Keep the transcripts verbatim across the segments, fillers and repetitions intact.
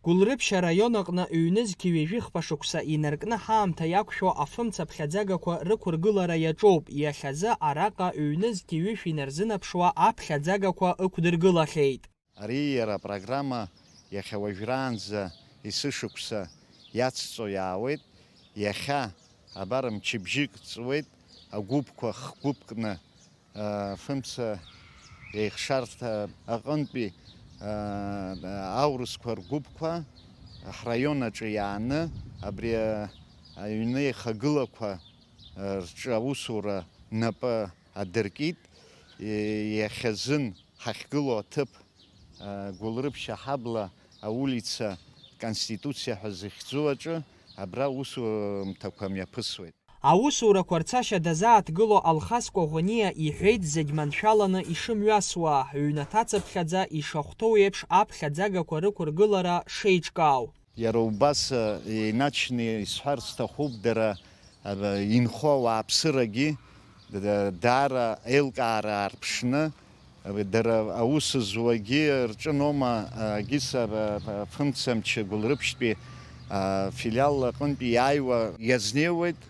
Гәылрыԥшь араион аҟны ҩнызқьи ҩажәихԥа шықәса инаркны ҳаамҭа иақәшәо афымца ԥхьаӡагақәа рықәыргылара иаҿоуп, иахьазы араҟа ҩнызқьи ҩышә инарзынаԥшуа аԥхьаӡагақәа ықәдыргылахьеит. Ари иара апрограмма иахьа уажәраанӡа есышықәса иацҵо иаауеит, иахьа абар мчыбжьык ҵуеит, агәыԥқәа хгәыԥкны, а, фымца еихшарҭа аҟынтәи, а, аурысқәа ргәыԥқәа ҳраион аҿы иааны абри, а, аҩны еихагылақәа, а, рҿы аусура напы адыркит, и-, иахьазын ҳахьгылоу аҭыԥ, а, Гәылрыԥшь аҳабла аулица Конституциа ҳәа зыхьӡу аҿы абра усумҭақәа мҩаԥысуеит. Аусурақәа рцашьа дазааҭгыло Алхас Коӷониа иҳәеит зегь маншәаланы ишымҩасуа, ҩнаҭацыԥхьаӡа ишахәҭоу еиԥш аԥхьаӡагақәа рықәыргылара шеиҿкаау. Иара убас, а, иначны исҳәар сҭахуп, дара, а, инхо ауааԥсырагьы, да-, даара аилкаара аарԥшны, а, дара аус зуагьы рҿыноума, а, Гиса, а, а, фымцамч Гәылрыԥшьтәи, а, филиал аҟынтәи иааиуа иазнеиуеит,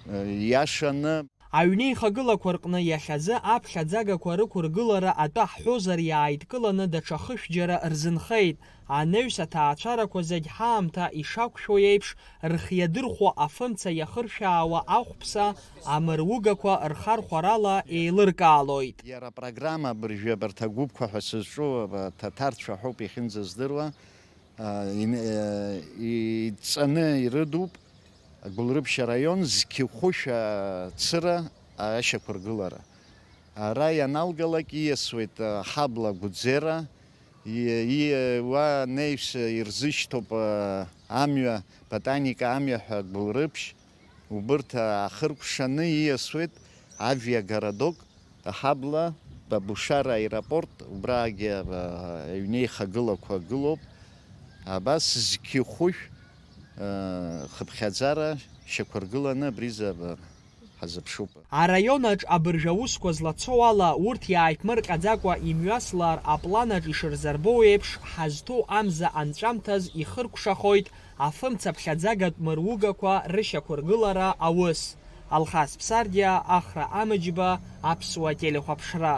а, иашаны. Аҩнеихагылақәа рҟны иахьазы аԥхьаӡагақәа рықәыргылара атәы ҳҳәозар, иааидкыланы даҽа хышәџьара рзынхеит. Анаҩс аҭаацәарақәа зегь ҳаамҭа ишақәшәо еиԥш, рхы иадырхәо афымца иахыршәаауа ахәԥса амыругақәа рхархәарала еилыркаалоит. Иара апрограмма абыржәы абарҭ агәыԥқәа ҳәа сызҿу, а, ҭаҭарцәа ҳәоуп иахьынӡаздыруа, а, ин-, а, иҵаны ирыдуп. Гәылрыԥшь араион зқьи хәышә ацыра ашьақәыргылара. Ара ианалгалак ииасуеит, а, ҳабла Гәыӡера, и-, и-, уа анаҩс ирзышьҭоуп, а, амҩа, Ботаника амҩа ҳәа Гәылрыԥшь, убырҭ, а, ахыркәшаны ииасуеит авиагородок, Аҳабла, Бабушара аеропорт, убраагьы, а, аҩнеихагылақәа гылоуп. Абас зқьи хәышә, а, хыԥхьаӡара шьақәыргыланы абри зы, а, ҳазыԥшуп. Араион аҿ абыржә аусқәа злацо ала, урҭ иааиԥмырҟьаӡакәа имҩаслар аплан аҿ ишырзырбо еиԥш, ҳазҭоу амза анҵәамҭаз ихыркәшахоит афымцаԥхьаӡагатә мыругақәа рышьақәыргылара аус. Алхас Ԥсардиа, Ахра Амыџьба, Аԥсуа телехәаԥшра.